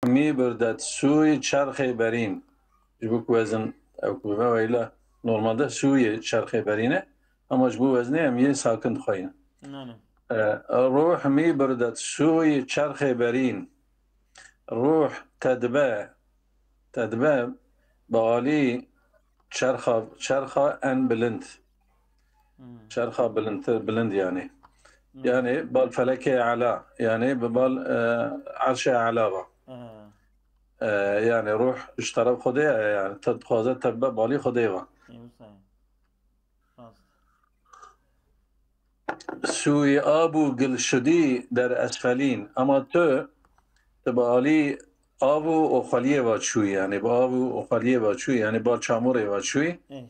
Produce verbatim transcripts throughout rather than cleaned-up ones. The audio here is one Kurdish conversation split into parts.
mi birdet sûyî çerxê berîn. Ji bo ku wezin ew ku ve weyla normalde sûyê çerxê berîn e, ama ji bo wezinê em yê sakin dixweyne. Nane. E, Ruh mi birdet sûyî çerxê berîn. Ruh tedbe, tedbe bi alî çerxa, çerxa en bilind. Hmm. Çerxa bilind, bilind yani. Hmm. Yani bal felekê ela, yani bi bal e, erşê ela va. Ha. E, yani ruh ji teref Xwedê ye, yani te dixwaze te bibe balî Xwedê va. Ê wisa ye. Rast. Sûyî ab û gil şidî der esfelîn. Ama tu, tu bi alî av û oxeliyê va çûyî, yani bi av û oxeliyê va çûyî, yani bal çamurê va çûyî. Ê.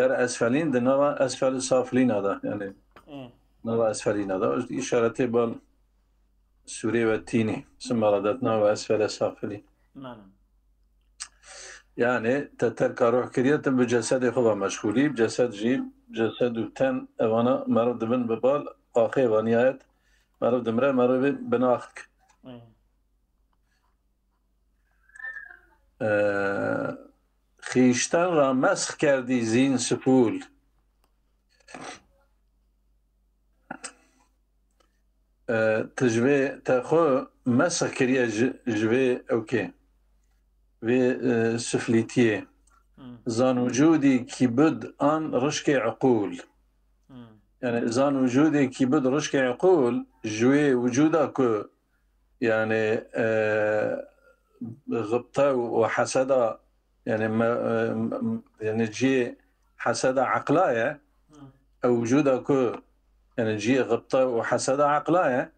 Der esfelîn di nava esfel safilîna de, yani Ê. nava esfelîna de. Îşaretê bal sûrê ve tînî. Sima radet nava esfel safilîn. Nane. Yani te terka ruh kiriye, tu bi cesedê xwe ve meşgûlî, bi cesed jî, cesed û ten evana meriv dibin bi bal, axê ve nihayet meriv dimire, meriv binax dik. Ê. Ee, xîşten ra mesk kerdî zîn sifûl. Ee, tu ji vê te xwe mesk kiriye ji, ji vê ewkê. Vê e, siflîtiyê. Hmm. Zan wicûdî kîbid an rişkê eqûl. Hmm. Yani zan wicûdê kîbid rişkê eqûl ji wê wicûda ku yani e, xibte û heseda yani me, e, m- yani cihê heseda eqla ye. Hmm. Ew wicûda ku yani cihê xibte û heseda eqla ye.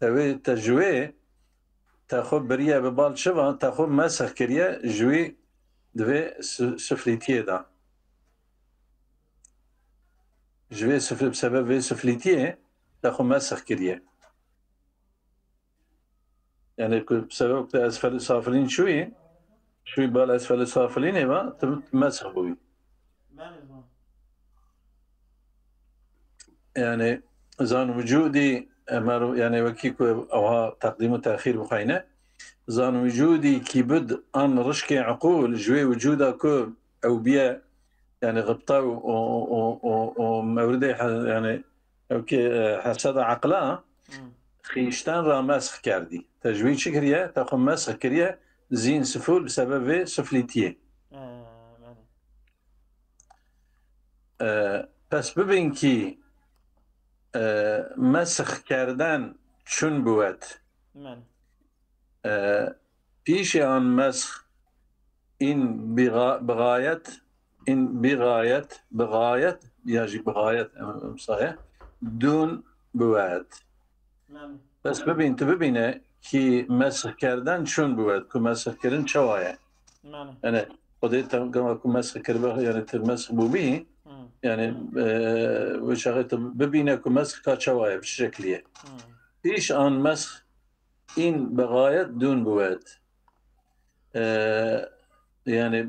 Te wê te ji wê te xwe biriye bi bal çi va, te xwe mesk kiriye ji wî di vê si- siflîtiyê de. Ji vê sifli, bi sebeb vê siflîtiyê te xwe mesk kiriye. Yani ku bi sebeb te esfelî safilîn çûyî, çûyî bal esfelî safilînê ve, tu mesk bûyî. Belê zan. Yani zan wicûdî emr, yani wekî ku ewha teqdîm û texîr bixweyne, zan wicûdî kîbid an rişkê eqûl, ji wê wicûda ku ew biye yani xibte û û û û û mewridê he- yani ew kê e, heseda eqla Hmm. xîşten ra mesk kerdî. Te ji wî çi kiriye? Te xwe mesk kiriye zîn sifûl bi sebeb vê siflîtiyê. Ee, belê. E, pes bibin kî e, mesk kerden çun biwet. Belê. E, pîşê an mesk in biga- bigayet, in bigayet, bigayet, ya jî bigayet em- em saye, dûn biwet. Belê. Bes bibîn, tu bibîne kî mesk kerden çun biwet, ku mesk kirin çawa ye? Belê. Yani Xwedê te gama ku mesk kiribe, yani tu mesk bûbî, Hmm. yani e, wê çaxê tu bibîne ku mesk ka çawa ye, bi çi şeklî ye. Hmm. Pîş an mesk in bi gayet dûn biwet. E, yani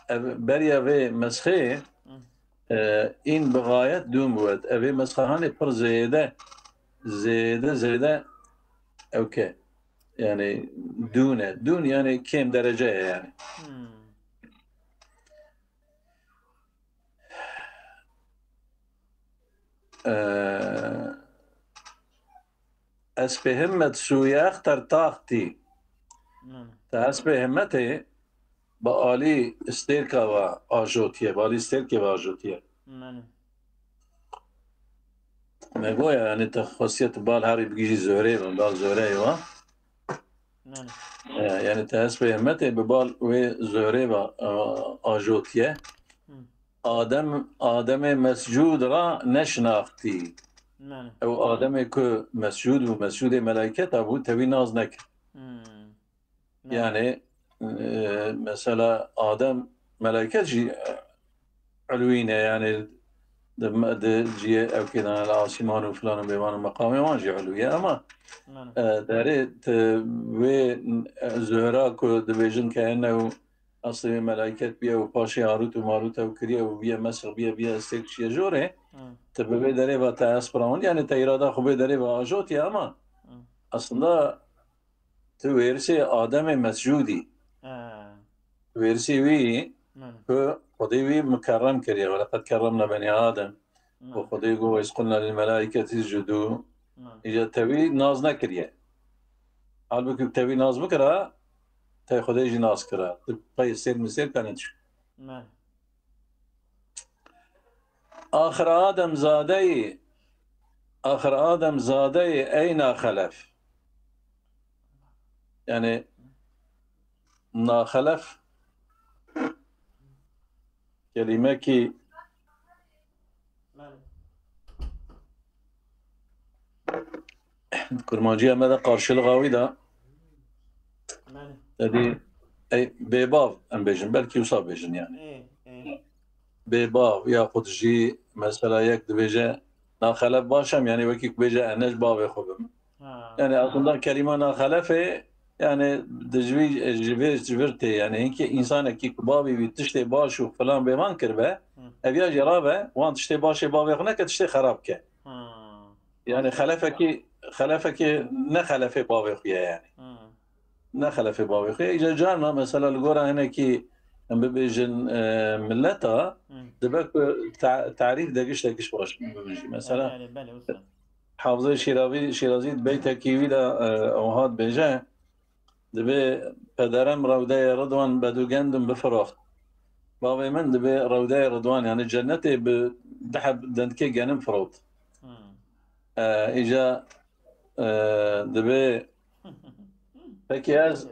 ev, beriya vê mesxê Hmm. e, in bi gayet dûn biwet. Ev ê mesxehanê pir zêde, zêde, zêde ewke. Yani dûn e. Dûn yani kêm derece ye yani. Hmm. E, Espê himmet sûyê exter taxtî. Belê. Te espê himmetê bi alî stêrka ve ajotiye, bi alî stêrkê ve ajotiye. Belê. Me goya yani te xwestiye tu bal herî bigihîjî Zuhreyê ve, bal Zuhreyê ve. Belê. E, yani te espê himmetê bi bal wê Zuhreyê ve e, ajotiye. Hmm. Adem, Ademê mescûd ra neşinaxtî. Belê. Ew Ademê ku mescûd bû, mescûdê melaîketa bû, tevî nas nekir. Hmm. Belê. Yani e, mesela Adem, melaiket jî e, ulwî ne, yani di, di cihê ewkê de li asîman û filan û bêvan û meqamê wan jî ulwî ye, ama Belê. e, derê tu wê e, Zuhra ku dibêjin ke hene û eslê wê melaiket biye û paşê Harût û Marût ew kiriye û biye mesix biye, biye estêk çiye jorê, Hmm. tu bi vê derê ve te esp rawand, yani te îrada xwe bê derê ve ajotiye, ama Hmm. aslında tu wêrisê Ademê mescûd î. He. Wêrisê wî Belê. ku Xwedê wî mukerrem kiriye. "Weleqed kerremna benî Adem." Û Belê. Xwedê got, "Ve iz qulna lil melaîketi iscudû." Belê. Îca te wî nas nekiriye. Halbûkî te wî nas bikira, te Xwedê jî nas kira. Tu pey sêr min sêr kane çi? Belê. Axir Adem zadeyî, axir Adem zadeyî ey naxelef. Yani naxelef kelimekî Belê. Kurmanciya me de karşılığa wî de Belê. Tedî ey bêbav em bêjin, belkî wisa bêjin yani. Ê, ê. Bêbav yaxud jî mesela yek dibêje naxelef baş em, yani wekî ku bêje ez ne ji bavê xwe bim. Ha. Yani aslında kelîma naxelefê yani di ji vî, ji vê, ji vir tê yani hinkî insanekî ku bavê wî tiştê baş û filan bêvan kiribe, Hı. ev ya jê rabe wan tiştê başê bavê xwe neke, tiştê xerab ke. Ha. Yani xelefekî, xelefekî ne xelefê bavê xwe ye yani. Hı. Ne xelefê bavê xwe ye. Îca carna mesela li gora hinekî em bibêjin, e, mileta, Hı. dibe ku ta-, tarîf de giş de giş baş bibin jî. Mesela Belê, belê, wisa. Hafizê Şîravî, Şîrazî beytekî wî de, e, ew hat bêje, dibê pederem rewdeyê Ridwan bedû gendum bifroxt. Bavê min dibê rewdeyê Ridwan, yani cennetê bi deh heb dendikê genim firot. Hmm. E, îca, e, dibê, peki ez,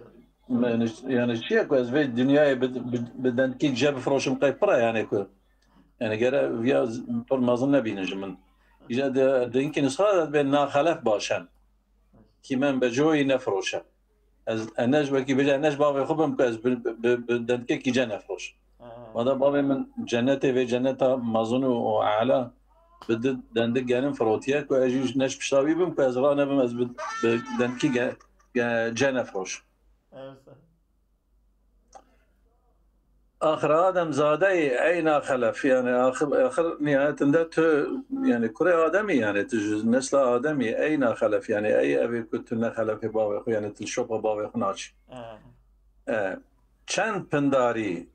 yani, yani çi ye ku ez vê dinyayê bi, bi, bi dendikî ce bifroşim qey pir e yani ku. Yani gere viya z-, pir mezin nebînin ji min. Îca de, de inkî nusxa de dibê naxelef baş em. Kî me em be coyî nefroşe. Ez, ez ne ji wekî bêje, ez ne ji bavê xwe bim ku ez bi, bi, bi, bi dendikekî ce nefroşim. Ha. Mada bavê min cennetê vê cenneta mezin û, û e'la bi di dendik genim firotiye ku ez jî ne ji pişta wî bim ku ez ranebim ez bi, bi dendikî ge, ge, ce nefroşim. Evet. Axir Adem zadeyî ey naxelef, yani axir, axir nihayetinde tu, yani kurê Ademî, yani tu ji nesla Ademî, ey naxelef, yani ey evê ku tu ne xelefê bavê xwe, yani tu li şopa bavê xwe naçî. E. E, çend pindarî,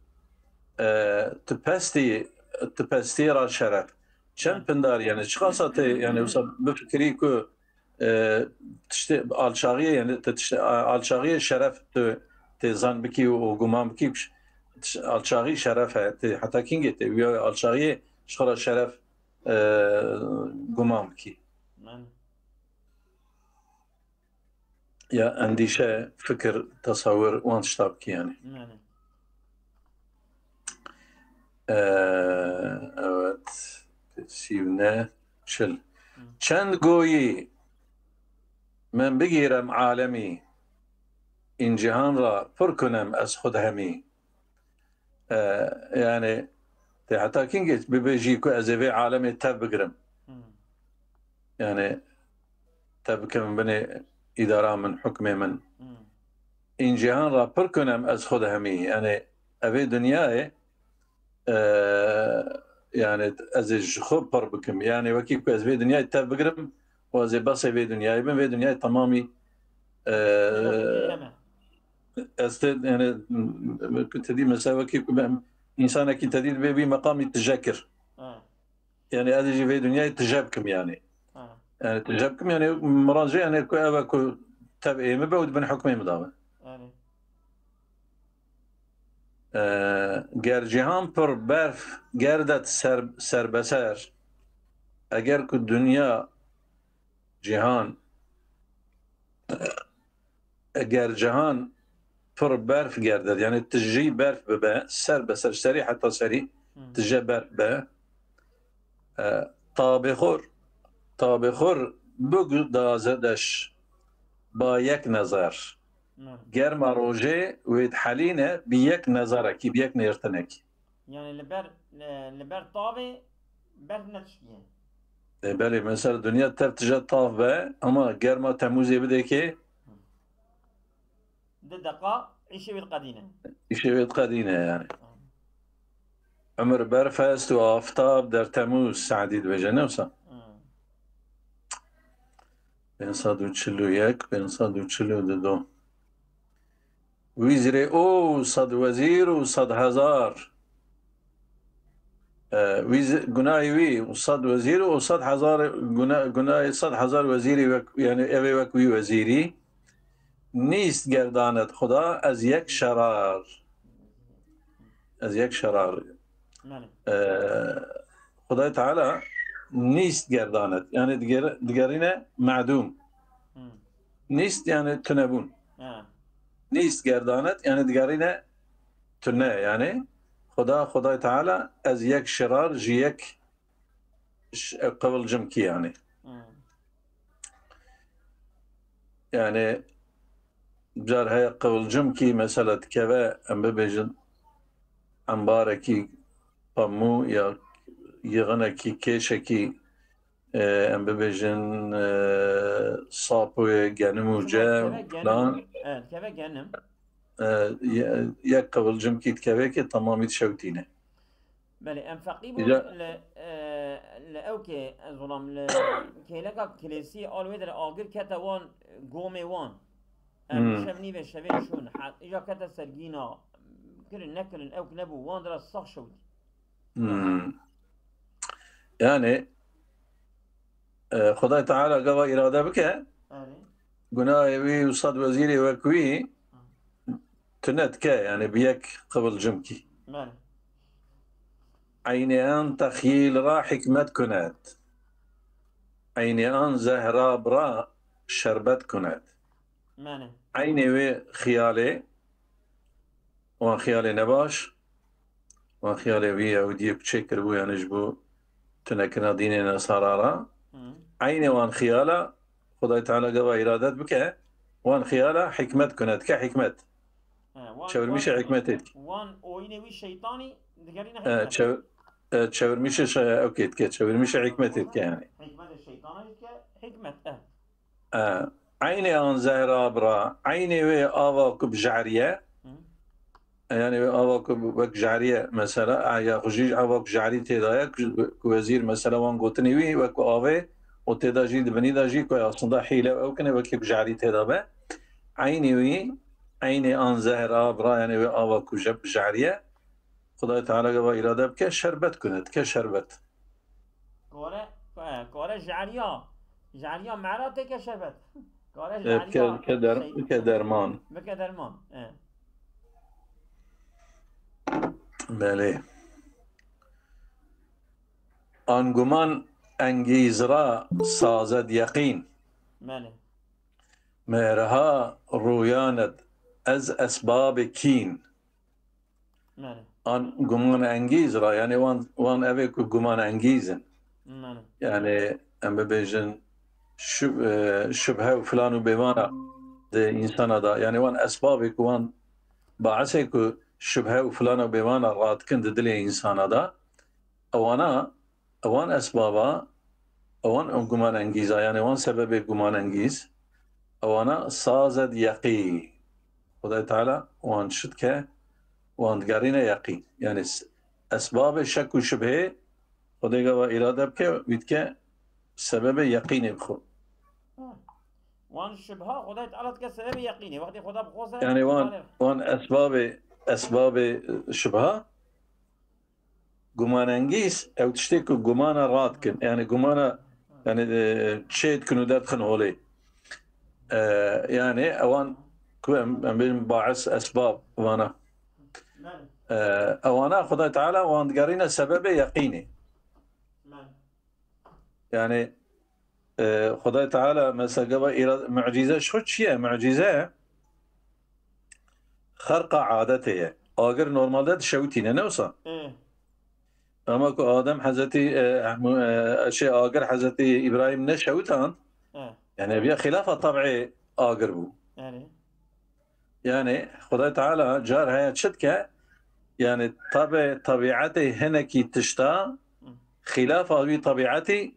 e, tu pestî, tu pestî ra şeref. Çend E. pindarî, yani çiqasa tê, yani wisa bifikirî ku e, tiştê alçaxiyê, yani te tiştê, a-, alçaxiyê şeref tu tê zan bikî û guman bikî, tiş-, alçaxî şeref e, tê heta kîngê tê wî alçaxiyê ji xwe re şeref, e, guman bikî. Belê. Ya endîşe, fikir, tesewir, wan tişta bikî yani. Belê. Ee, evet. Sî û neh, çil. Hı. Çend goyî min bigîrem alemî, în cîhan ra pir kunem ez xud hemî. Ee, yani, te heta kîngê bibêjî ku ez ê vê alemê tev bigirim? Hı. Yani, tev bikim binê îdara min, hukmê min. Hı. În cîhan ra pir kunem ez xwe de hemî. Yani, evê dinyayê, e, yani, ez ê ji xwe pir bikim. Yani, wekî ku ez vê dinyayê tev bigirim û ez ê besê vê dinyayê bim, vê dinyayê temamî, e, Heme. ez te, yani, ku te dî mesela wekî ku ben, însanekî te dî dibê wî meqamî tije kir. Ha. Yani, ez ê jî vê dinyayê tije bikim yani. Ha. Yani, tije bikim yani, mirad jê yani ku ev e ku tev ê min be û di bin hukmê min de be. Yani. Ee, ger cîhan pir berf gerdet ser, serbeser, eger ku dinya, cîhan, eger cîhan pir berf gerdet, yani tijî berf bibe, ser be ser, serî heta serî Hmm. tije berf be, e, tabê xur, tabê xur bigdazedeş ba yek nezar. Hmm. Germa rojê wê dihelîne bi yek nezarekî, bi yek nêrtinekî. Yani li ber, li, li ber tavê berf netiştiye. E, belê, mesela dinya tev tije tav be, ama germa Temûzê bidê kê? Di deqa îşê wê diqedîne. Îşê wê diqedîne yani. Umir berf est û aftab der Temûz, Se'dî dibêje, ne wisa? Hmm. Pênc sed û çil û yek, pênc sed û çil û du. Wî zirê û sed wezîr û sed hezar. E, wî zi-, gunahê wî û sed wezîr û sed hezar guna-, gunahê sed hezar wezîrî wek, yani evê wek wî wezîrî. Nîst gerdanet Xuda ez yek şerar. Ez yek şerar. Belê. E, Xudayê Teala nîst gerdanet. Yani diger-, digerîne medûm. Hmm. Nîst yani tunebûn. Ha. Nîst gerdanet yani digerîne tune yani. Xuda, Xudayê Teala ez yek şerar ji yek ş-, qewiljimkî yani. Hmm. Yani car heye qewiljimkî mesela dikeve, em bibêjin embarekî pemû ya yixinekî, kêşekî, e, em bibêjin, e, sapûyê genim û Çima ce dikeve genim? Filan. Evet, dikeve genim. E, ye-, yek qewiljimkî dikeve ki temamî dişewtîne. Belê, em feqî bûn Îca- li, e, li ewkê, ez zolam, li kêleka kilêsiyê al wê derê agir kete wan, gomê wan. Em Hmm. şev nîvê şevê şûn, he-, îja kete sergîna, kirin nekirin, ewk nebû, wan dira sax şewtî. Hmm. Yani, e, Xwedayê Teala gava îrade bike, Erê. gunahê wî û sed wezîrê wek wî tune dike, yani bi yek qewiljimkî. Belê. Eynê an texyîl ra hikmet kunet. Eynê an zehrab ra şerbet kunet. Belê. Eynê wê xiyalê, wan xiyalê nebaş, wan xiyalê wî Yahudiyê ku çêkiribû, yani ji bo tunekirina dînê Nesara ra. Hı. Eynê wan xiyala, Xwedayê Teala gava îradet bike, wan xiyala hikmet kunet, ke hikmet. He, wan, Çevirmişe wan, hikmetê dike. wan oyunê wî şeytanî digerîne E, hikmetê. çev-, e, çevirmişe şey, okey dike, çevirmişe hikmetê dike yani. Hikmetê şeytana dike, hikmet, e. E, eynê an zehra bira, eynê wê ava ku bijariye. Hı. E, yani wê ava ku wek jariye mesela, e, ya xwe jî ava ku jarî têda ye, ku, ku wezîr mesela wan gotinê wî wek ku avê û têda jî di binî de jî ku aslında hîle ew kine wekî ku jarî têda be. Eynê wî, eynê an zehra bira, yani wê ava ku je bijariye. Xwedayê Teala gava îrade bike, şerbet kune, dike şerbet. Kore, e, kore jariya, jariya mera têke şerbet. Kore E, jariya bike, bike der-, şey, bike derman. Bike derman, e. Belê. An guman engîz ra sazed yeqîn. Belê. Mehreha rûyanet ez esbabê kîn. Belê. An guman engîz ra, yani wan, wan evê ku guman engîz in. Belê. Yani em bibêjin şub-, e, şubhe û filan û bêvana di însana da. Yani wan esbabê ku wan baisê ku şubhe û filan û bêvana radikin di dilê însana da. Ewana, ewan esbaba, ewan gumanengîza, yani wan sebebê gumanengîz, ewana sazed yeqî. Xwedayê Teala wan çi dike, wan digerîne yeqîn. Yani s-, esbabê şek û şibhê Xwedê gava îrade bike, wî dike sebebê yeqînê bi xwe. Ha. Wan şibha Xwedayê Teala dike sebebê yeqînê. Wextê Xweda bixwaze, Yani wan, wan esbabê, esbabê şibha, gumanengîz, ew tiştê ku gumana radikin. Yani gumana, yani, e, çê dikin û derdixin holê. E, yani ewan ku em, em bêjin baîs, esbab vana. E, ewana Xwedayê Teala wan digerîne sebebê yeqînê. Yani, e, Xwedayê Teala mesela gava îra-, mucîze ji xwe çi ye? Mucîze xerqa adetê ye. Agir normalde dişewitîne, ne wisa? Hı. Ama ku Adem Hezretî, e, Ehmu-, e, şey, agir Hezretî Îbrahîm neşewitand, Hı. yani ev ya xilafa teb'ê agir bû. Yani. Yani Xwedayê Teala car heye çi dike? Yani tabe, tabiatê hinekî tişta Hı. xilafa wî tabiatî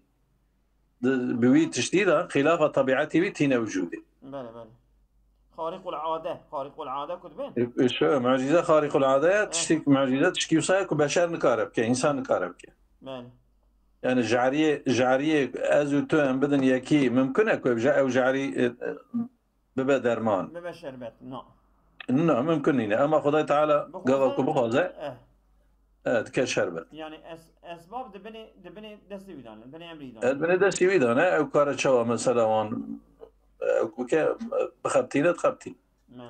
di, bi wî tiştî de, xilafa tabiatî wî tîne wicûdê. Belê, belê. Xariqul ade, xariqul ade ku dibên? E, e, şu mucîze xariqul ade ye, Evet. tiştî, mucîze tişkî wisa ye ku beşer nikare bike, însan nikare bike. Belê. Yani jariyê, jariyê ez û tu em bidin yekî, mimkun e ku ev ja-, ew jarî, e, e, bibe derman. Bibe şerbet, na. Na, mimkun nîne. Ema Xwedayê Teala gava ku bixwaze, eh, e, dike şerbet. Yani es, esbab di binê, di binê destê wî dane, binê emrî E, dane. binê destê wî dane, ew kare çawa mesela wan, e, ew bike, e, bixebitîne, dixebitîne. Me.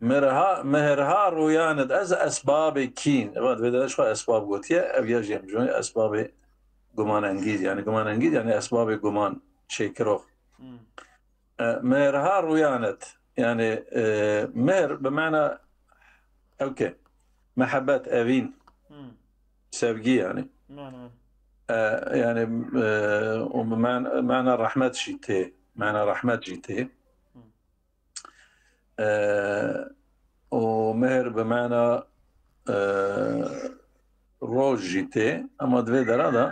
Mirha, mihirha rûyanit, ez esbabê kîn. Eva divê de ji xwe esbab gotiye, ev ya jî em jî esbabê gumanengîz, yani gumanengîz, yani esbabê guman çêkirox. Hmm. E, mihirha rûyanit, yani, e, mihir bi mana ew ke, mehebet, evîn, Hmm. sevgi yani. Me, me. E, yani, e, û bi man-, mana rehmet jî tê, mana rehmet jî tê. Hmm. E, û mehr bi mana, e, roj jî tê, ama di vê dera de,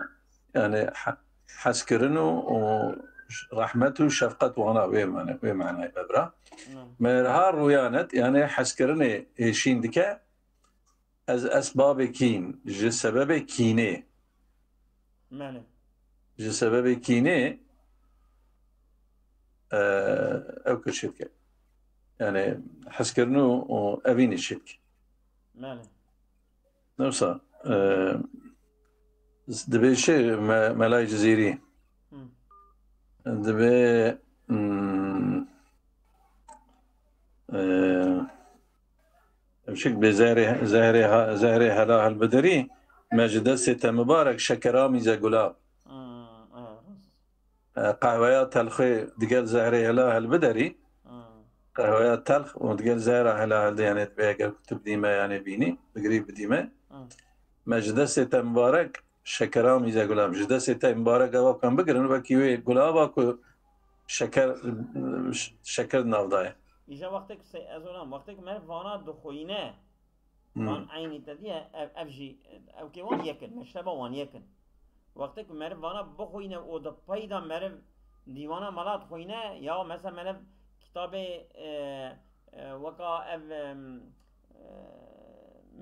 yani, he-, hezkirin û, û rehmet û şefqet wana wê mane-, wê manayê me bira. Me. Mehirha rûyanet, yani hezkirinê hêşîn dike, ez esbabê kîn, ji sebebê kînê. Me. Ji sebebê kînê, e, ew kir çêdike. Yani hezkirin û, û evînê çêdike. Me. Newsa, e, dibê çi me-, Melayê Cizîrî? Hı. Dibê, hmm, e, ev çik bê zehrê, zehrê ha-, zehrê hela hilbidirî, me ji destê te mibarek şekeramîze gulab. Hmm, evet. E, qehweya telxê digel zehrê hela hilbiderî. Hmm. Qehweya telx û digel zehra hela hilde, yani, dibê eger ku tu bidî me, yani, bînî, bigirî bidî me. Hmm. Me ji destê te mibarek şekeramîze gulab. Ji destê te mibarek eva ku em bigirin, wekî wê gulaba ku şeker, şeker di nav da ye. Îja wextê ku se-, ez olam, wextê ku meriv vana dixwîne, Hmm. van eynî te diye, ev, ev jî, ew kê wan yekin, meşreba wan yekin. Wextê ku meriv vana bixwîne û di pey de meriv dîwana mala dixwîne, ya mesela meriv kitabê, e, e, weka ev, em, e,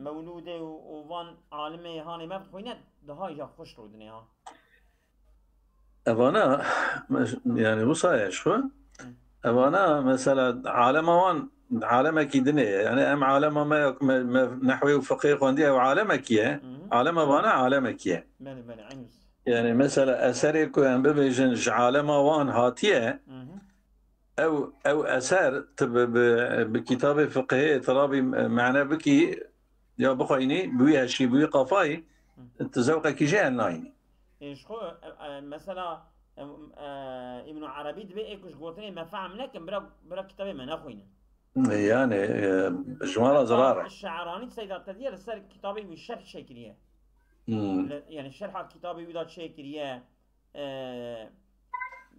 mewlûdê û, û van alimê hanê me dixwîne, daha îja xweş rûdinê ha. Evana, yani, wisa ye ji xwe. Evana, mesela, alema wan, alemekî dinê ye. Yani, em alema me, me, me nehwê û fiqhê xwendiye, ew alemekî ye. Hı hı. Alema vana alemekî ye. Belê, belê, eynî wisa. Yani, mesela, eserê ku em bibêjin ji alema wan hatiye, Hı hı. ew, ew eser, tu bi, bi, bi kitabê fiqhê, tirabî mane bikî, ya bixwînî, bi wî heşî, bi wî qafayî, tu zewqekî jê nayînî. Ê, ji xwe, e, e, mesela, e, e, Îbn Erebî dibê ê ku ji gotinê me fehm nekin, bira, bira kitabê me nexwînin. Yani, e, ji wan re zerar e. Şe'ranî Seyda te diye li ser kitabê wî şerh çêkiriye. Hmm. Li, yani şerha kitabê wî de çêkiriye. E,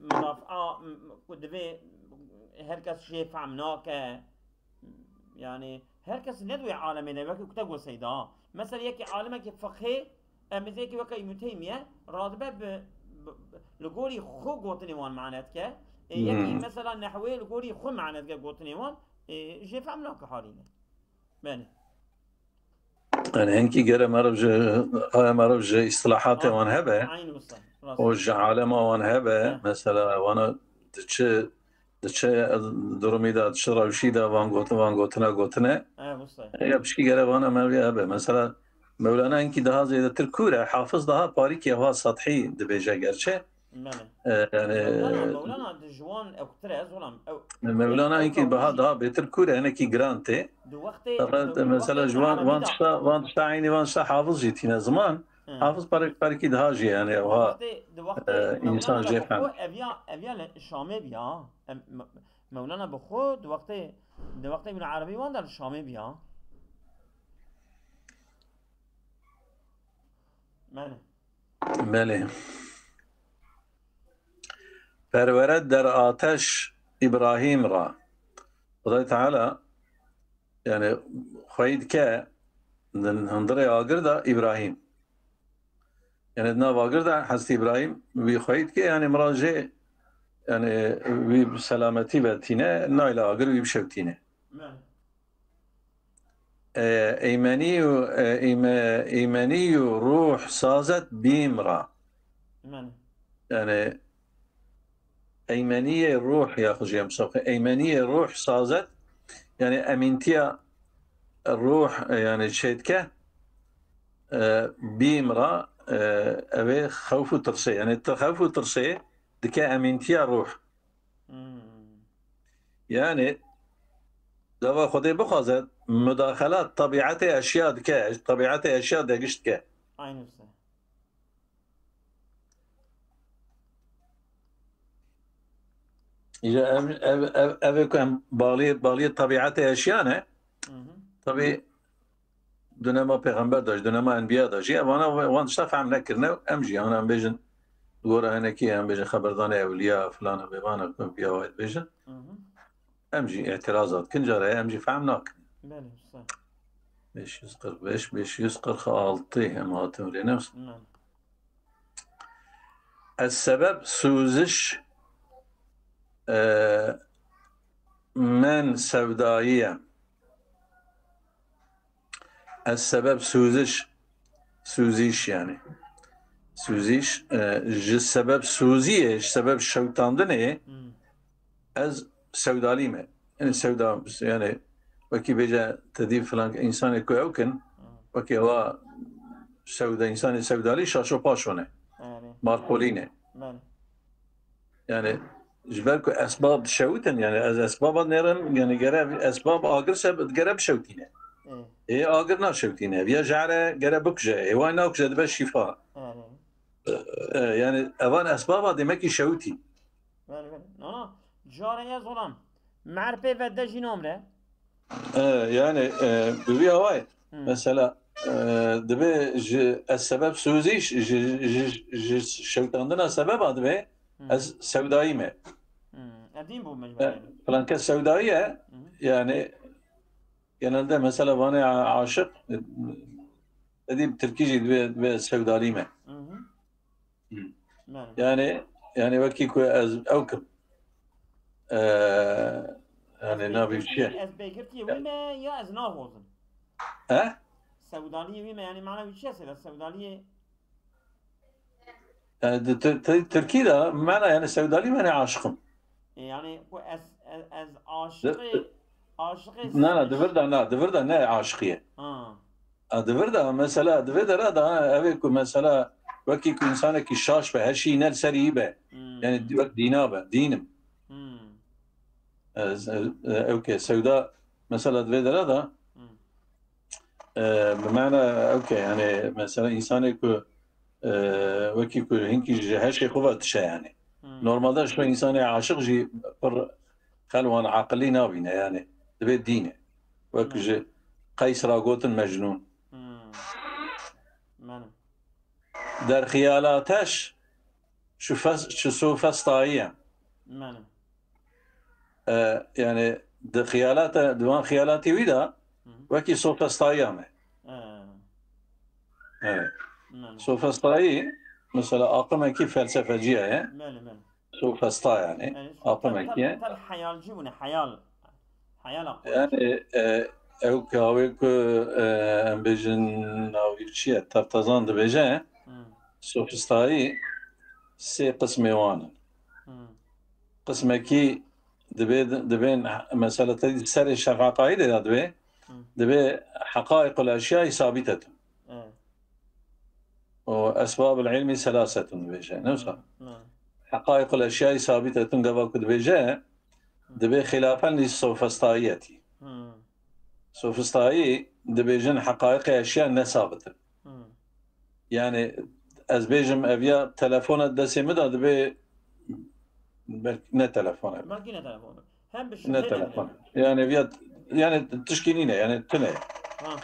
mudafaa, m-, ku divê her kes jê fehm nake. Yani her kes ne di wê alemê de, wekî ku te got Seyda. Mesela yekî alimekî fiqhê, em bizê ki weke Îbn Teymiye, radibe bi, bi, bi, li gorî xwe gotinê wan mane dike. E, yekî Hmm. mesela nehwê li gorî xwe mane dike gotinê wan, e, jê fehm nake halîne. Belê. Yani hinkî gere meriv ji, aya meriv ji îstilahatê wan hebe, Eynî wisa. Rast. O ji alema wan hebe, He. Mesela wana di çi, di çi durumî de, di çi rewşî de van gotin, van gotina gotine. He, wisa. Ya pişkî gere vana meriv hebe. Mesela Mewlana hinkî daha zêdetir kûr e, Hafiz daha parîkê wa sethî dibêje gerçi. Belê. E, yani, Mewlana, Mewlana di ji wan ewtir e, ez olam. Ew, Mewlana ew hinkî ew daha, daha bêtir kûr e, hinekî giran tê. Di wextê, Fakat di, di mesela wextê ji wan, Erebî wan de- tişta, wan tişta eynî wan tişta Hafiz jî tîne ziman. Hı. Hafiz parek, parekî daha jî yani Di ew ha. wextê, di wextê e, Mewlana însan de jê bi fehm. xwe ev ya, ev ya li Şamê bîya. Em, Me-, Mewlana bi xwe di wextê, di wextê Îbn Erebî wan de li Şamê bîya. Belê. Belê. Perwere der ateş Îbrahîm ra. Xwedayê Teala, yani, xweyî dike di hundirê agir de Îbrahîm. Yani, di nav agir de Hezretî Îbrahîm wî xweyî dike, yani, mira jê, yani, wî bi selametî ve tîne, nayle agir wî bişewtîne. Belê. E, eymenî û, e, eyme-, eymenî û ruh sazet bîm ra. Belê. Yani, eymeniyê ruh ya xwe jê em sabxe. Eymeniyê ruh sazet Yani emîntiya ruh, e, yani çêdike, e, bîm ra, e, ev ê xewf û tirsê. Yani ti xewf û tirsê dike emîntiya ruh. Hmm. Yani gava Xwedê bixwaze, mudaxelat tabiatê eşya dike, tabiatê eşya degiş dike. Aynı şey. Îja ev, ev, ev, ev ê ku em baliyê, baliyê tabiatê eşya ne. Hı hı. Tabii dönema pêxember de jî, dönema enbiya de jî, evana wan tişta fehm nekirine, em jî, yani em bêjin, di gora hinekî, em bêjin, xeberdanê ewliya, filan, bêvan, enbiya wayê dibêjin. Hı hı. Em jî îtirazat kin, cara em jî fehm nakin. Belê, sağ. Beş yüz kırk beş, beş yüz kırk altı em hatin rê, ne? Belê. Ez sebeb sûziş, e, men sevdayî ye. Ez sebeb sûziş, sûzîş yani. Sûzîş, e, ji sebeb sûziyê, ji sebeb şewtandinê, Hmm. ez sewdalî me. Yani sewda, yani wekî bêje te dî filan însanê ku ew kin, Hmm. wekî ewa sewda, însanê sewdalî şaşo paşo ne. Yani. Markolî ne. Ben. Yani ji ber ku esbab şewitin, yani ez esbaba nêrim, yani gere esbab agir se gere bişewtîne. Evet. Ê agir naşewtîne. Ya jare gere bikuje. Ê way nakuje dibe şîfa. Evet. E, yani evan esbaba demek ki şewtî. Belê, belê. Nana, carê ez olam. Merpê ve de jî namre. E, yani, e, bi vî awayê, Hı. mesela, e, dibe ji ez sebeb sozî, ji, ji, ji şewtandina sebeba dibe, Hı. ez sewdayî me. Hı. Edîn bû mecbur E, yani. Filan kes sewdayî ye, Hı. yani genelde mesela vanê a-, aşık, e, edî bi tirkî jî dibe, dibe sewdalî me. Hı hı. Hı. Yani. Yani, yani wekî ku ez ew kim. Ee, yani navê wî çi ye? Ez bêgirtiyê wî me ya ez nahozim. He? Sewdaliyê wî me, yani mana wî çi ye seyda? Sewdaliyê. Yani, di, ti, ti, Tirkî de mana yani sewdalî yani aşıkım. E, yani ku ez, ez, ez aşıkê, aşıkê Na, na, di vir de, na, di vir de ne aşıkî ye. Ha. A, di vir de, mesela, di vê dera de, ha, ev ê ku, mesela, wekî ku însanekî şaş be, her şeyî ne li serî be. Hmm. Yani, wek dîna be, dînim. Hmm. Ez, e, e, ew ke, sewda, mesela, di vê dera de, Hmm. e, bi mana, ew ke, yani, mesela, însanê ku, e, wekî ku hinkî ji her şey xwe ve dişe, yani. Hmm. Normalde şu însanê aşık jî pir xelwan aqilî nabîne, yani, divê dîne. Wek Hmm. ji Qeys ra gotin Mecnûn. Hmm. Benim. Der xiyalateş şu fes-, şu sofestayî ye. Benim. E, yani, di xiyalata, di van xiyalatê wî de Hı hı. wekî sofestayî me. He. Evet. Benim. Sofestayî, mesela, aqimekî felsefeciye ye. Benim, benim. Sofesta yani. Yani, şu Aqimekî. Tel, tel, tel hayalci bu ne? Hayal. Hayal aklı. Yani, e, ew kawê ku, e, em bêjin navî çi ye? Tertezan dibêje, Hı. sofistayî sê qismê wan in. Hı. Qismekî dibê, dibên mesela te dî serê şefaqayî de dibê, Hı. dibê heqaiqul eşyayî sabitetun. Evet. O esbabul ilmi selasetun dibêje. Ne wisa? Hı, hı. Heqaiqul eşyayî sabitetun gava ku dibêje, Hı. dibê xilafen li sofistayiyetî. Hı. Sofistayî dibêjin heqaiqê eşya ne sabit in. Hı. Yani ez bêjim ev ya telefona destê min de dibê belkî ne telefon e. Belkî ne telefon e. Hem bi Ne şübhe de telefon. bile. Yani ev ya, yani tişkî nîne, yani tune. Ha.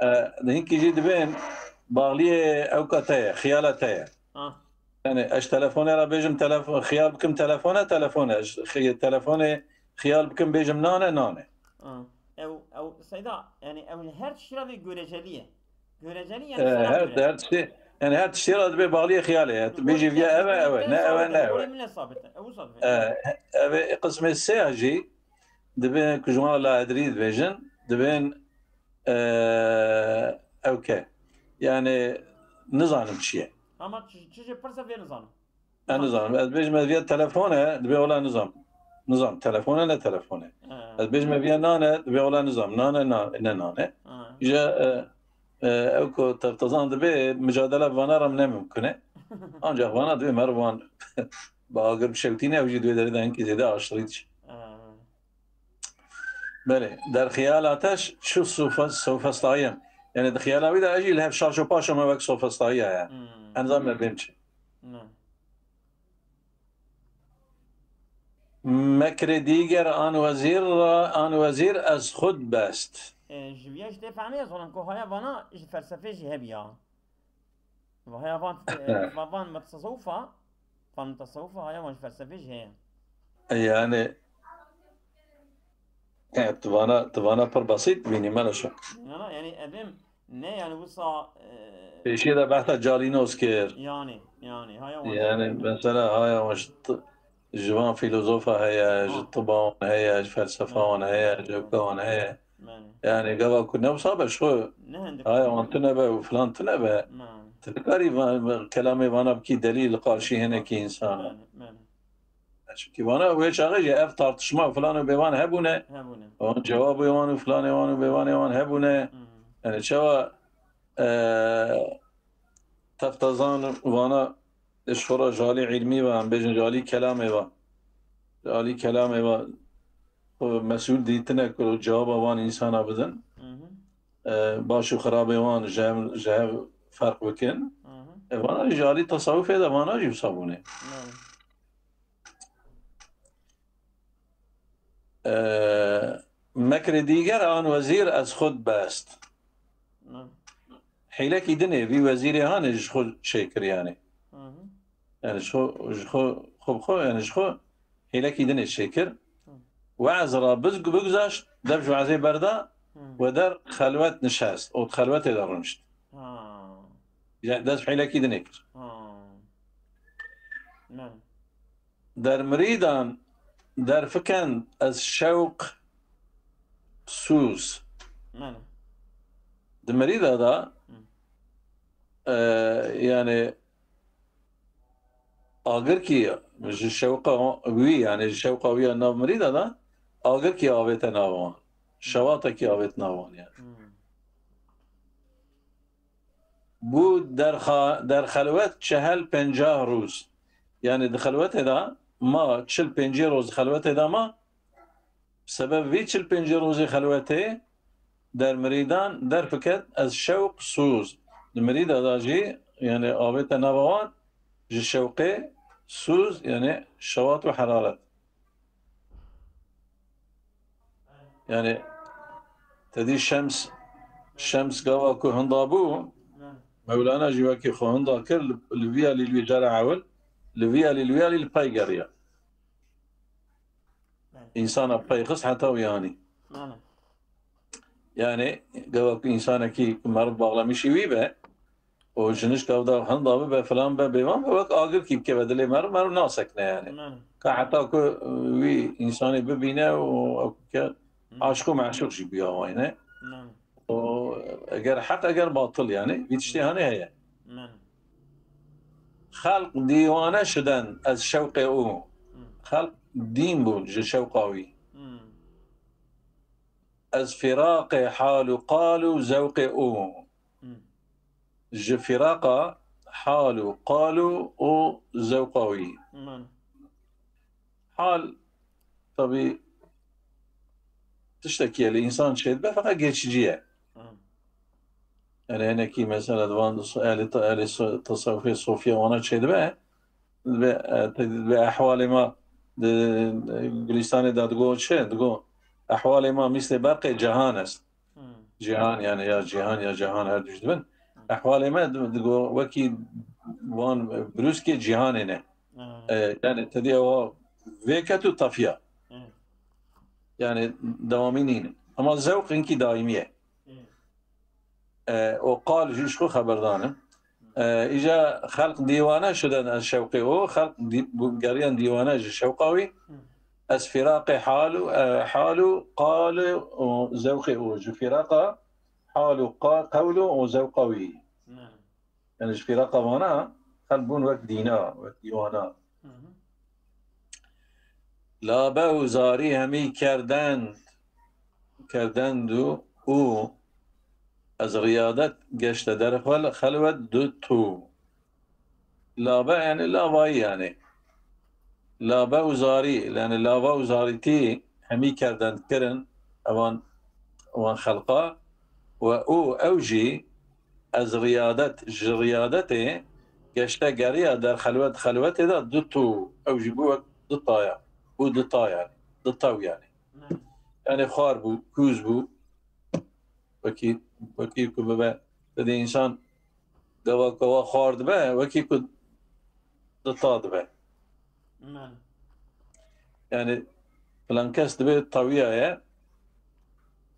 E, hinkî jî dibên bağliyê ewka te ye, xiyala te ye. Ha. Yani ez telefonê ra bêjim telefon, xiyal bikim telefone, telefone. Ez xi-, telefonê xiyal bikim bêjim nane, nane. Ha. Ew, ew, Seyda, yani ew her tiştî ra vê göreceliye. Göreceli yani E, sana her, göre. her tiştî, yani her tiştî ra dibê bağliyê xiyalê ye. Tu bêjî viya ev e, ev e, ne ev e, ne ev e. Min ne sabit e, ew sabit e. E, ev ê qismê sê ya jî dibê ku ji wan la edrî dibêjin, dibên, e, ew ke. Yani nizanim çi ye. Ama çi, çi jê pirse vê nizanim. Ez nizanim. Ez bêjim ez viya telefon e, dibê wela nizanim. Nizam, telefon e, ne telefon e. Ha. Ez bêjime viya nan e, divê wela nizam, nan e, na-, ne nan e. Ha. Îja, e, e, ew ku teftezan dibe, micadele vana re ne mimkun e. Ancak vana divê meriv wan bi agir bişewtîne, ew jî divê derê de hinkî zêde aşirî diçe. Ha. Belê, der xiyala te şu sofa-, sofestayî ye. Yani di xiyala wî de ez jî li hev şaş û paşa me wek sofestayî ye. Hmm. Em zan me bêm çi. Ne. Mekrê dîger an wezîr ra, an wezîr ez xud best. E, ji viya jî tê fehmê ez zanim ku haya vana ji felsefê jî hebiya. Haya van, e, va-, van mutasawwifa, van mutasawwifa haya van ji felsefê jî heye. Yani, e, tu vana, tu vana pir basît bînî, mele şo. Na, na, yani edem ne yani wisa, e, Pêşiyê de behsa Calînos kir. Yani, yani, haya wan Yani, mesela haya wan ji t-, ji van fîlozofa heye, ji Ha. tiba wan heye, ji felsefa wan heye, ji hewka wan heye. Belê. Yani, gava ku ne wisa be, ji xwe Ne hindik. haya wan tune be û filan tune be. Belê. Tu nikarî va-, va-, kelamê vana bikî delîl li qarşî hinekî însan. Belê, belê. Çimkî vana wê çaxê jî ev tartişma û filan û bêvan hebûne. Hebûne. Wan cewabê wan û filanê wan û bêvanê wan hebûne. Hmm. Yani, çawa, e, teftezan vana ji xwe re ji alî îlmî ve, em bêjin ji alî kelamê ve. Ji alî kelamê ve xwe mesûl dîtine ku cewaba wan însana bidin. Hı hı. E, baş û xirabê wan ji hev, ji hev ferq bikin. Hı hı. E, vana jî ji alî tesawufê de vana jî wisa bûne. Hı. E, mekrê dîger an wezîr ez xud best. Hı. Hîlekî dinê vî wezîrê hanê ji xwe çêkir yani. Hı hı. Yani ji xwe, ji xwe, xwe bi xwe, yani ji xwe hîlekî dinê çêkir. Hı. We'z ra biz-, bigzaşt, dev ji we'zê berda, Hı. we der xelwet nişest. O xelwetê de rûnişt. Ha. Yani dest hîlekî dinê kir. Ha. Ne. Der mirîdan derfikend ez şewq sûz. Mene. Di mirîda da, Hı. e, yani agirkî ji şewqa wî, yani ji şewqa wî ya nav mirîda da agirkî avête nav wan. Şewatekî avête nav wan yani. Hı. Bû derxa-, derxelwet çehel pencah rûz. Yani di xelwetê de ma, çil pêncî roz xelwetê de ma, sebeb vî çil pêncî rozê xelwetê der mirîdan derfiket ez şewq sûz. Di mirîda de jî, yani avête nava wan ji şewqê sûz, yani şewat û heraret. Yani, te dî şems, şems gava ku hinda bû, Mewlana jî wekî xwe hinda kir, li, li vî alî li wî cara ewil, li vî alî li wî alî li pey geriya. Însana pey xist heta wî anî. Yani, gava ku însanekî ku meriv baxlemîşî wî be, û jinişka wî da hinda bibe, filan be, bêvan be, wek agirkî bikeve dilê meriv, meriv nasekine yani. Mene. Ka heta ku, e, wî însanê bibîne û ew ke Hı. aşiq û meşûq jî bûya wayne. Mene. Û eger heq, eger batil yani, vî tiştê hanê heye. Mene. Xelq dîwane şiden ez şewqê û. Hı. Xelq dîn bûn ji şewqa wî. Hı. Ez firaqê hal û qal û zewqê û. Hı. Ji firaqa hal û qal û, û zewqa wî. Mene. Hal, tabî, tiştekî ye li însan çêdibe, feqet geçicî ye. Hı. Yani hinekî mesela di van ehlê te-, ehlê so-, tesewufê sofiye wana çêdibe, dibe, e, te-, dibe ehwalê ma di, di Gulistanê de digo çi? Digo, ehwalê ma mîslê berqê cehan est. Hmm. Cihan yani ya cihan ya cehan her du jî dibin. Hmm. Ehwalê me di-, digo wekî wan brûskê cîhanê ne. Hmm. E, yani te dî ewa vêket û tefiya. Hmm. Yani dewamî nîne. Ama zewq hinkî daîmî ye. Hmm. E, o qal jî ji xwe xeberdan e. E, îja xelq dîwane şiden ez şewqê o, xelq dî-, bu-, geriyan dîwane ji şewqa wî. Ez firaqê hal û, e, hal û qal û zewqê o. Ji firaqa hal û qa-, qewl û zewqa wî. Yani ji firaqa vana xelq bûn wek dîna, wek dîwana. Hı hı. Labe û zarî hemî kerdend, kerdend û, û ez riyadet geşte derxel-, xelwet du tu. Labe yani lavayî yani. Labe û zarî, yani lava û zarîtî hemî kerdend kirin, ewan, wan xelqa, we û ew jî ez riyadet, ji riyadetê geşte geriya der xelwet, xelwetê de du tu, ew jî bû wek du taya, bû du ta yani, du taw yani. Yani xwar bû, kûz bû, wekî, wekî ku bibe, te dî însan gava, gava xwar dibe, wekî ku du ta dibe. Yani filan kes dibe tawiya ye,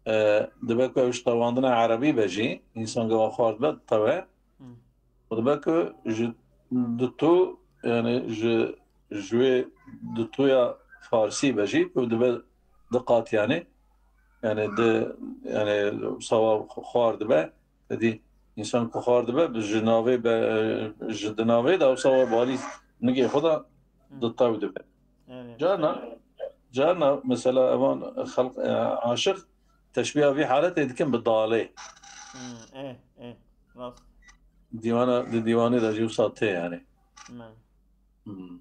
e, dibe ku ew ji tawandina erebî be jî, însan gava xwar dibe, tawe. Û dibe ku ji du tu, yani ji, ji wê du tuya farsî be jî, ku dibe du qat yani. Yani di, yani sawa xwar dibe, te dî însan ku xwar dibe, bi ji navê be, ji di navê de sawa balî nigê xwe de du taw dibe. Carna, carna mesela evan xelq, e, aşiq teşbîha vî haletê dikin bi dalê. Hmm, eh, eh, rast. Dîwana, di dîwanê de jî wisa tê yani. Me. Hmm.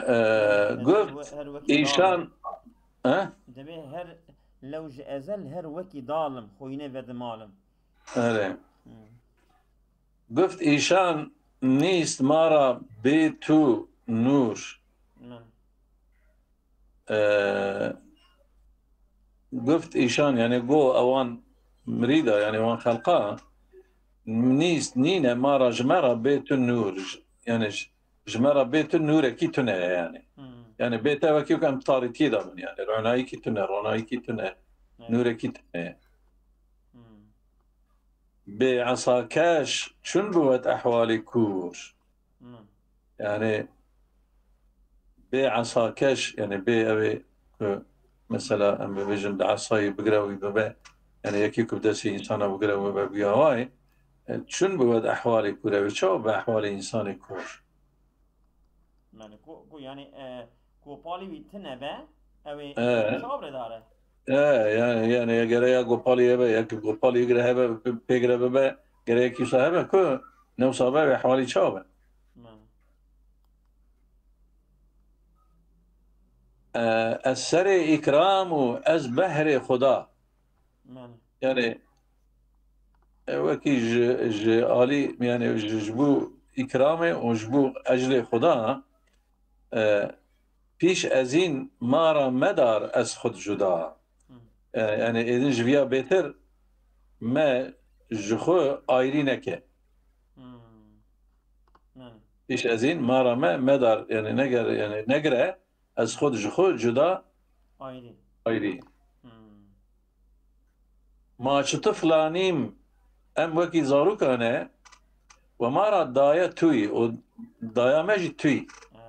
Ee, Ezel goft we-, her wekî îşan, dal. He? Dibê her lew ji ezel her wekî dalim, xwînê vedimalim. Erê. Hmm. Guft îşan nîst ma ra bê tu nûr. Min. Ee, guft îşan, yani go ewan mirîda, yani wan xelqa, nîst nîne ma ra ji me ra bê tu nûr. J-, yani j-, ji me ra bê tu nûrekî tune ye yani. Hmm. Yani bê te wekî em tarîtiyê de bin yani. Ronayîkî tune, ronayîkî tune, Evet. nûrekî tune ye. Hmm. Bê esakeş çûn biwet ehwalî kûr. Hmm. Yani bê esakeş, yani bê ew ê ku mesela em bibêjin di esayî bigire wî bibe, yani yekî ku bi destê însana bigire wî bibe bûya wayê, e, çûn biwet ehwalî kûr, ew ê çawa be ehwalê însanê kûr? Yani ku, ku yani, e, gopalî wî tune be, ew ê E. çawa bire dare? E, yani, yani gere ya gopalî hebe, ya ki gopalî gire hebe, pê-, pêgire bibe, gere yekî wisa hebe ku ne wisa be, wê hewalî çawa be? Me. E, ez serê îkram û ez behrê Xuda. Me. Yani, e, wekî ji, ji alî, yani ji, ji bo îkramê û ji bo ecrê Xuda, e, pîş ezîn ma ra medar ez xud cuda. Hı. E, yani êdin ji viya bêtir me ji xwe ayrî neke. Hı. Yani. Pîş ezîn ma ra me medar, yani neger, yani negire, ez xwe ji xwe cuda Ayrî. ayrî. Hmm. Ma çi tiflanîm, em wekî zarokan e, we ma ra daye tuyî, û daya me jî tuyî. Ha.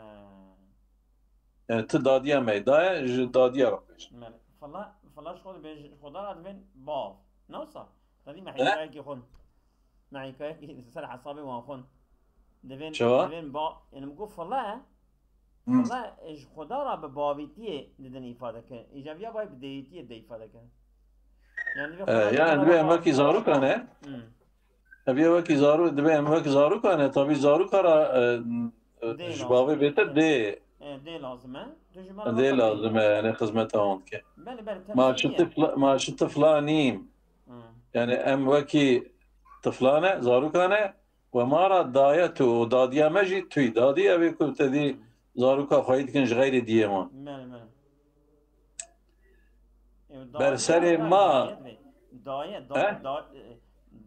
Yani tu dadiya me, daye ji dadiya re bêjin. Mele. Fala, fala ji xwe dibêjin, ji Xuda re dibên bav. Ne wisa? Tedî me He? hîkayekî xwe. Me hîkayekî ser hesabê wan xwe. Dibên, Çawa? dibên ba, yani min got fala, Hı. Valla, e, ji Xuda re bi bavîtiyê didin îfade kirin. Îca viya bay bi deyîtiyê de îfade kirin. Yani, divê E, Xuda yani, divê em wekî zarokan e. Hı. E, divê wekî zaro-, divê em wekî zarokan e. Tabii zaroka re, e, e, Dê ji lazim. bavê bêtir dê. E, dê lazim e. Tu ji me re Dê lazim e, yani, xizmeta wan dike. Belê, belê, Ma temsîlî çi ye. tifla, ma çi tifla nîm. Hı. Yani, em wekî tiflan e, zarokan e. We ma ra daye tu û dadiya me jî tuyî. Dadî ew ê ku te dî zaroka xweyî dikin ji xeyrê diyê wan. Belê, belê. Ew Ber daye serê ya ma. Daye divê. Daye, da-, He? da-, e,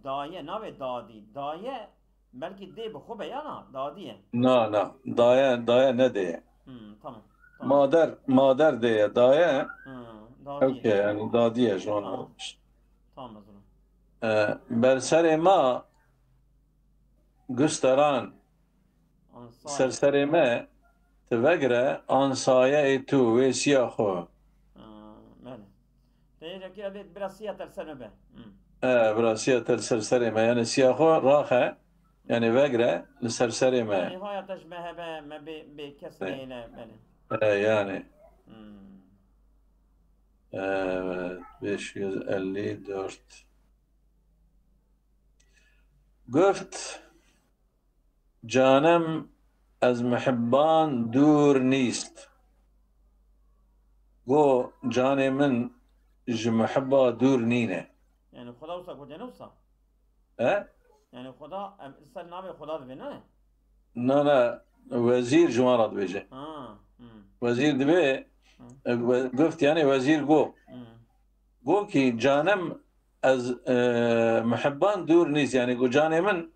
daye navê dadî. Daye belkî dê bi xwe be ya na, dadî ye. Na, na. Daye, daye ne dê ye. Hmm, tamam, tamam. Mader, mader dê ye. Daye, Hmm, dadî ye. okey, yani dadî ye ji wan Tamam. re. Tamam, ez ona. E, ber serê ma gusteran Ansayê. ser serê me, tu vegire ansayeyê tu wê siya xwe. Ha, belê. Te yê kira bê, bira siya te li ser me be. Hı. E, bira siya te li ser serê me. Yani siya xwe raxe, Yani vegre li ser serê me. Yani haya te ji me hebe, me bê, bê kes Ê. Neyne, belê. E, yani. Hmm. Evet, beş yüz elli dört. Guft, canem ez muhibban dûr nîst. Go, canê min ji muhibba dûr nîne. Yani Xuda wisa gotene wisa? He? Yani Xuda, em, ser navê Xuda dibe, ne? Na, na, wezîr ji wan re dibêje. Ha, hmm. Wezîr dibe, Hmm. e, we-, guft yani wezîr go. Hmm. Go ki canem ez, e, muhibban dûr nîst. Yani go canê min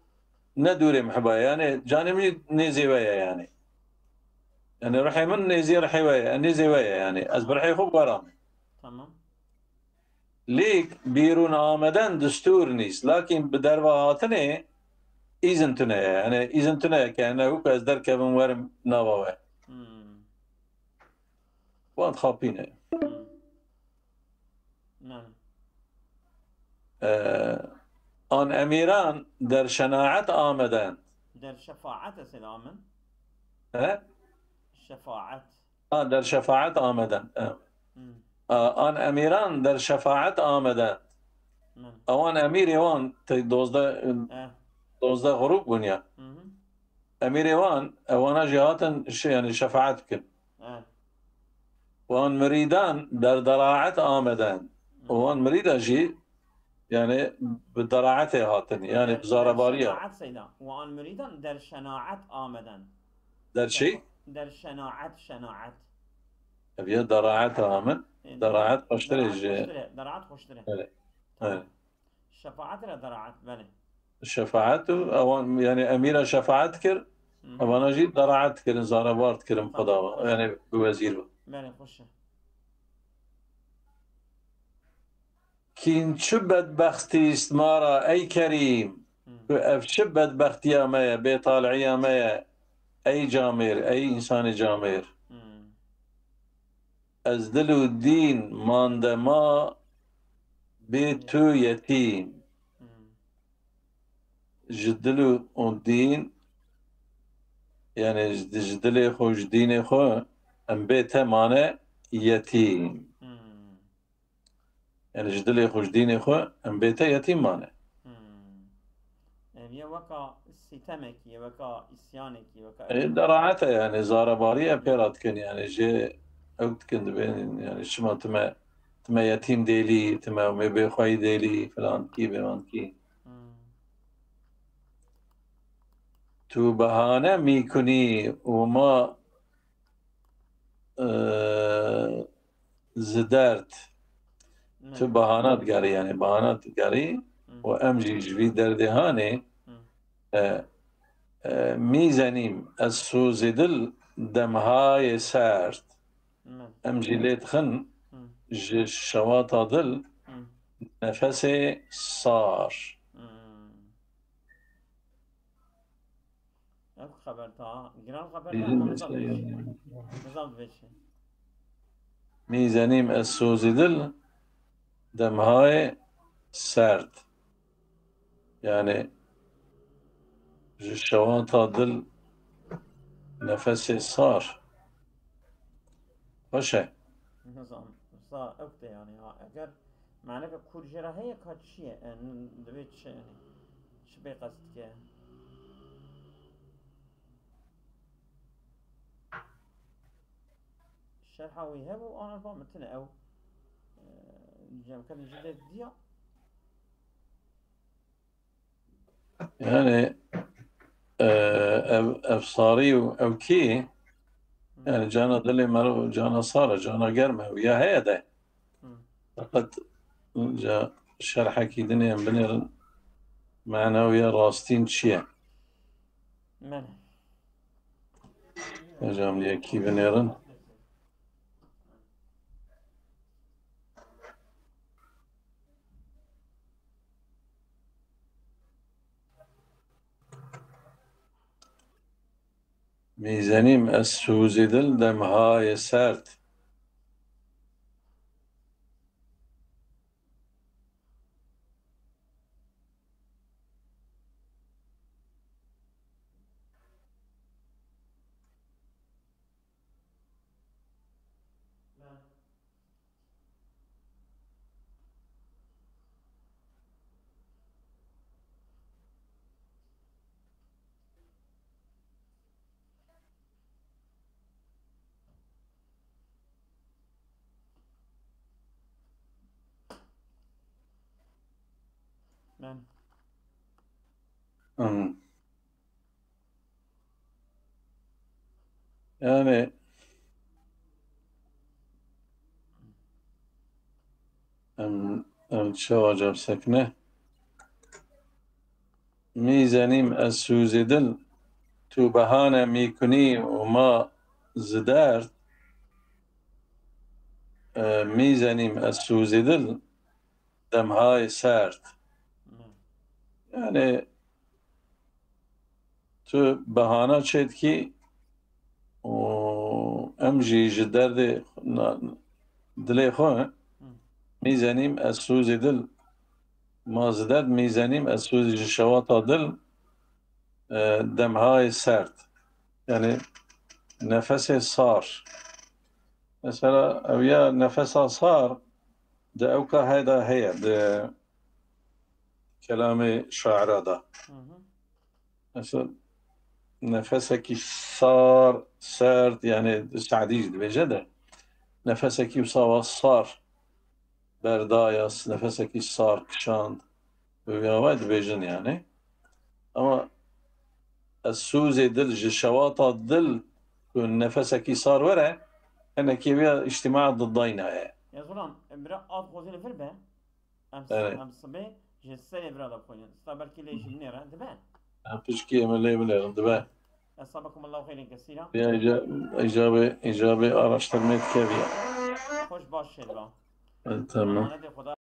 ne dûrê muhibba ye. Yani canê min nêzê we ye yani. Yani ruhê min nêzê ruhê we ye, nêzê we ye yani. Ez bi ruhê xwe bi we re me. Tamam. Lêk bîrûn ameden distûr nîst. Lakin bi derve hatinê îzin tune ye. Yani îzin tune ye ke ne wek ez derkevim werim nava we. Hmm. Wan xapîne. Hmm. Ne. Ee, an emîran der şenaet ameden. Der şefaet esê de amin. He? Şefaet. Ha, der şefaet ameden. E. Hmm. A, an emîran der şefaet ameden. Hmm. Ewan emîrê wan te dozdeh, Eh. dozdeh grûp bûn ya. Hı hı. Emîrê wan, ewana jî hatin şe-, yani şefaet bikin. Eh. Wan mirîdan der deraet ameden. Hı. Wan mirîda jî yani bi deraetê hatin, yani bi zarebariya. Şenaet seyda. Wan mirîdan der şenaet ameden. Der çi? Der şenaet, şenaet. Ev ya deraet amin. E, deraet xweştir e ji. Xweştir e, deraet xweştir e. Evet. Tamam. Evet. Şefaet re deraet, belê. Şefaet û ewan, yani emîra şefaet kir, Hı hı. evana jî deraet kirin, zarebar dikirin Tamam, Xuda ve. xweş. Yani bi wezîr ve. Belê, xweş e. Kîn çi bedbextî îst ma ra, ey Kerîm? Hmm. Ku ev çi bedbextiya me ye, bêtaliya me ye, ey camêr, ey însanê camêr? Hmm. Ez dil û dîn mande ma bê tu yetîm. Hmm. Ji dil û, û dîn, yani ji, ji dilê xwe, ji dînê xwe, em bê te mane yetîm. Hmm. Yani ji dilê xwe, ji dînê xwe, em bê te yetîm mane. Hmm. Ev ye weka sîtemekî, ye weka îsyanekî, weka E, deraete yani, zarebarî e pê re dikin yani, jê ew dikin dibên yani, çima tu me, tu me yetîm dêlî, tu me, me bêxweyî dêlî, filan kî, bêvan kî. Hmm. Tu behane mîkunî û ma e, ji derd. Ne. Tu bahana digerî, yani bahana digerî Hı. û em jî ji vî derdê hanê, Hı. e, e, mîzenîm ez sozê dil demhayê serd. Ne. Em jî lê dixin Hı. ji şewata dil Hı. nefesê sar. Hı. Ev xeber ta, giran xeber Bizim ne, nizam mesela veşi. yani. Nizam veşi. Mîzenîm ez sozî dil, demhayê serd. Yani, ji şewata dil nefesê sar. Xweş e. Nizam, sa ew te yani ha. Eger maneke kûr jê re heye ka çi ye? E, n-, divê çi, çi bê qest dike? Şerha wî hebû, ana ba min tine ew, e, cemkirin ji lê diya. Yani, e, ev, ev sarî û ev kî, yani cana dilê meriv, cana sar e, cana germ e, ya heye de. Hı. Feqet ca şerhekî dinê em binêrin, mana wî ya rastîn çi ye? Belê. Hocam yekî binêrin. Mîzenîm ez sûzî dil demhayê serd. Hmm. Yani em, em çawa cevsekne? Mîzenîm ez sûzê dil, tu behane mîkunî û ma zidert. E, mîzenîm ez sûzê dil, demhayê sert. Yani tu behana çêdikî û em jî ji derdê na- dilê xwe mîzenîm ez sûzê dil, ma zidert mîzenîm ez sûzê ji şewata dil, e, demhayê sert. Yani nefesê sar. Mesela ew ya nefesa sar di ewka he de heye, di kelamê şaira de. Hı hı. Mesela nefesekî sar, sert, yani Sadî jî dibêje de nefesekî wisa wa sar berdaya, nefesekî sar kişand. Bi vî awayî dibêjin yani. Ama ez sûzê dil ji şewata dil ku nefesekî sar were, hinekî vîya îctîmaa diddayna ye. Ya Zulam, bira av xwezî li vir be. Em, Evet. Em sibê ji serê vira de bixwînin. Sta belkî lê ji min re dibe. Em pişkî em lê binêrin, dibe. Esabakum Allahu xeyrên kesîra. Ya îca- îcabê, îcabê araştirmê dike vîya. Xweş baş şêrva. E, tamam. Emanetê Xweda.